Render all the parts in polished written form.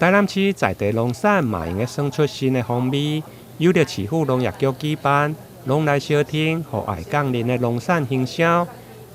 台南市在地農產嘛會用得耍出新的風味，由著市府農業局舉辦農來相挺，予愛降臨的農產行銷。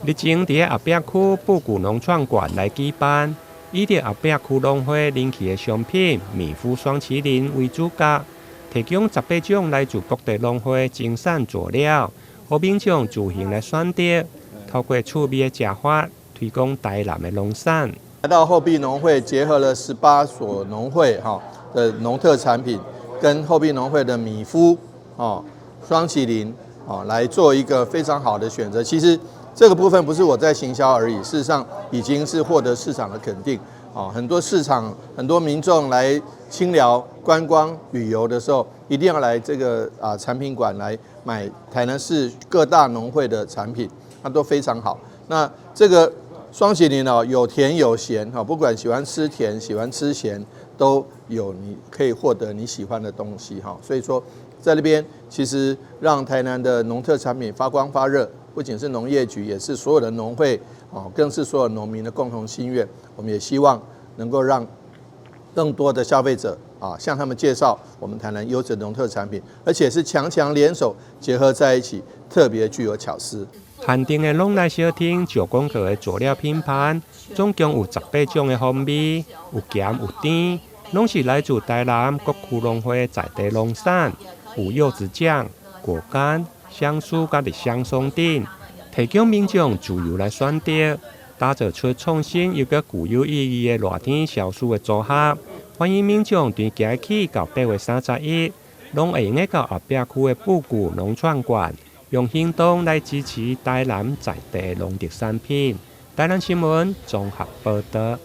日前佇後壁區布谷農創館來舉辦，以著後壁區農會人氣的商品米麩霜淇淋為主角，提供18種來自各地農會精選佐料，予民眾自行來選擇，透過趣味的食法推廣台南的農產。來到後壁農會，結合了18所農會哈的農特產品，跟後壁農會的米麩哦霜淇淋哦來做一個非常好的選擇。其實這個部分不是我在行銷而已，事實上已經是獲得市場的肯定。哦，很多市場很多民眾來清寮觀光旅遊的時候，一定要來這個啊產品館來買台南市各大農會的產品，那都非常好。那這個霜淇淋哦，有甜有鹹哈，不管喜歡吃甜、喜歡吃鹹，都有你可以獲得你喜歡的東西哈。所以說，在那邊其實讓台南的農特產品發光發熱，不僅是農業局，也是所有的農會哦，更是所有農民的共同心願。我們也希望能夠讓更多的消費者啊，向他們介紹我們台南優質農特產品，而且是強強聯手結合在一起，特別具有巧思。限定的攏來相挺石廣告的佐料拼盤，總共有18種的風味，有鹹有甜，攏是來自台南各區農會在地農產，有柚子醬、果乾、香酥佮栗香鬆等，提供民眾自由來選擇，打造出創新又閣具有意義的熱天消暑的組合。歡迎民眾從今日起到8月31，攏會用得到後壁區的布谷農創館，用行動來支持台南在地農特產品。台南新聞綜合報導。